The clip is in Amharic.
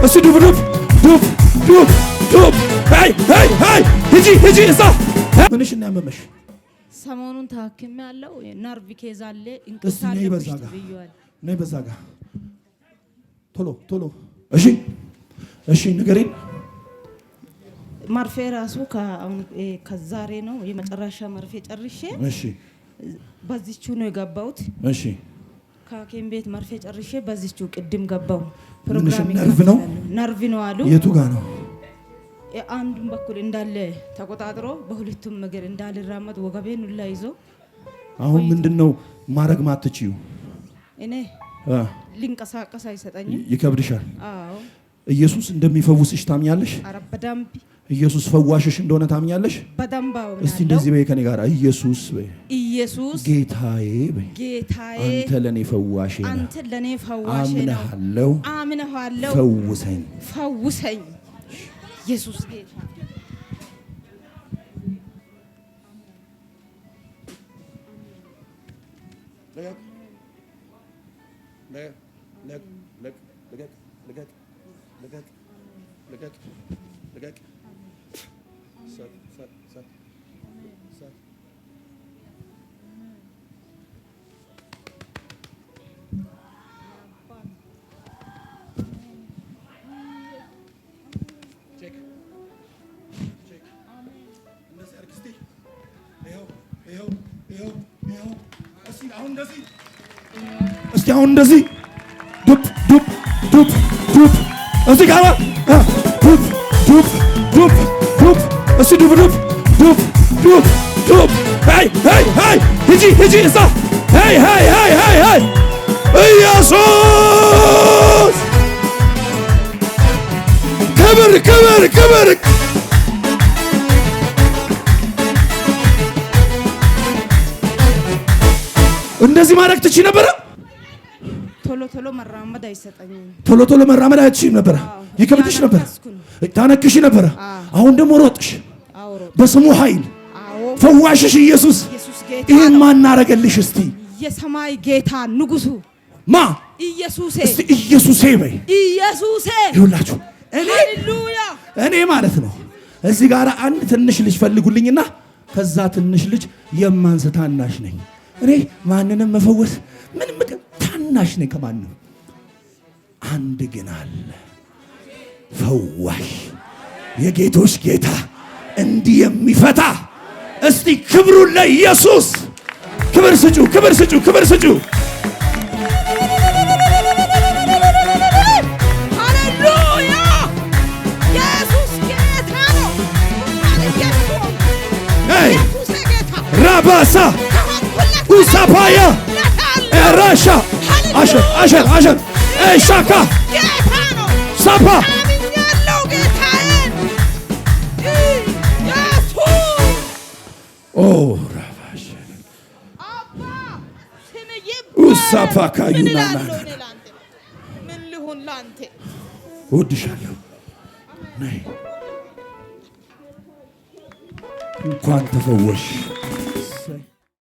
እስቲ ዱብ ዱብ ዱብ ዱብ ዱብ። ሄይ ሄይ ሄይ! ሂጂ ሂጂ እዛ። ምንሽ ነው ያመመሽ? ሰሞኑን ታክሜ ያለው ነርቭ case አለ። እስቲ እንቅልፍ ነይ አለብሽ በዛ ጋ። ብየዋል። ነይ በዛ ጋ፣ ቶሎ ቶሎ። እሺ እሺ፣ ንገሪን። መርፌ ራሱ ከአሁን ከዛሬ ነው የመጨረሻ መርፌ ጨርሼ በዚቹ ነው የገባሁት። ከሐኪም ቤት መርፌ ጨርሼ በዚቹ ቅድም ገባው። ምንሽ ፕሮግራም ነርቭ ነው? ይከፍላሉ። ነርቭ ነው አሉ። የቱ ጋ ነው? አንዱን በኩል እንዳለ ተቆጣጥሮ በሁለቱም እግር እንዳልራመድ ወገቤን ሁላ ይዞ። አሁን ምንድን ነው ማድረግ ማትችዩ? እኔ ሊንቀሳቀስ አይሰጠኝም። ይከብድሻል። አዎ። ኢየሱስ እንደሚፈውስሽ ታምኛለሽ? ኧረ በደንብ። ኢየሱስ ፈዋሽሽ እንደሆነ ታምኛለሽ? በደንብ እስቲ አምናለሁ። እንደዚህ በይ ከኔ ጋር፣ ኢየሱስ በይ። ኢየሱስ። ጌታዬ በይ። ጌታዬ። አንተ ለኔ ፈዋሼ ነህ። አንተ ለኔ ፈዋሼ ነው። አምንሃለሁ። አምንሃለሁ። ፈውሰኝ። ፈውሰኝ። ኢየሱስ ጌታ። ልቀቅ፣ ልቀቅ፣ ልቀቅ፣ ልቀቅ፣ ልቀቅ፣ ልቀቅ፣ ልቀቅ፣ ልቀቅ። እሳት፣ እሳት፣ እሳት፣ እሳት። Check፣ check። እንደዚህ አድርግ እስቲ። ይኸው፣ ይኸው፣ ይኸው፣ ይኸው። እስቲ አሁን እንደዚህ፣ እስቲ አሁን እንደዚህ ዱብ ዱብ ዱብ ዱብ። እዚህ ጋር ዱብ ዱብ ዱብ ዱብ። እስቲ ዱብ ዱብ ዱብ ዱብ ዱብ። ሄይ ሄይ ሄይ! ሂጂ ሂጂ እዛ። ሄይ ሄይ ሄይ ሄይ ሄይ! ኢየሱስ፣ ክብር ክብር ክብር! እንደዚህ ማድረግ ትችይ ነበረ? ቶሎ ቶሎ መራመድ አይሰጠኝም። ቶሎ ቶሎ መራመድ አትችይም ነበረ። አዎ። ይከብድሽ ነበረ። እያነከስኩ ነው። ታነክሺ ነበረ። አዎ። አሁን ደግሞ ሮጥሽ። አውሮ በስሙ ኃይል። ፈዋሽሽ ኢየሱስ። ኢየሱስ ጌታ ይህን ነው። ማን አረገልሽ? እስቲ። የሰማይ ጌታ ንጉሱ። ማ? ኢየሱሴ። እስቲ ኢየሱሴ በይ። ኢየሱሴ። ይሁላችሁ እኔ ሃሌሉያ። እኔ ማለት ነው እዚህ ጋር አንድ ትንሽ ልጅ ፈልጉልኝና ከዛ ትንሽ ልጅ የማንስ ታናሽ ነኝ። እኔ ማንንም መፈወስ ምንም ታናሽ ነኝ ከማንም። አንድ ግን አለ ፈዋሽ፣ የጌቶች ጌታ፣ እንዲህ የሚፈታ። እስቲ ክብሩን ለኢየሱስ፣ ክብር ስጩ፣ ክብር ስጩ፣ ክብር ስጩ። ሃሌሉያ፣ ኢየሱስ ጌታ ነው። ኢየሱስ። ሄይ! ኢየሱስ ጌታ። ራባሳ። ከሆንኩለት ኡሳፓያ። ኤራሻ አሸር አሸር አሸር ኤሻካ። ጌታ ነው። ሳፓ። አምኛለሁ ጌታዬን ኢየሱስ። ኦ ራባሽ። አባ ስም ይባረክ። ኡሳፓካ። ምን ዩናና። እላለሁ እኔ ላንተ? ምን ልሁን ላንተ? እወድሻለሁ። ነይ። እንኳን ተፈወሽ።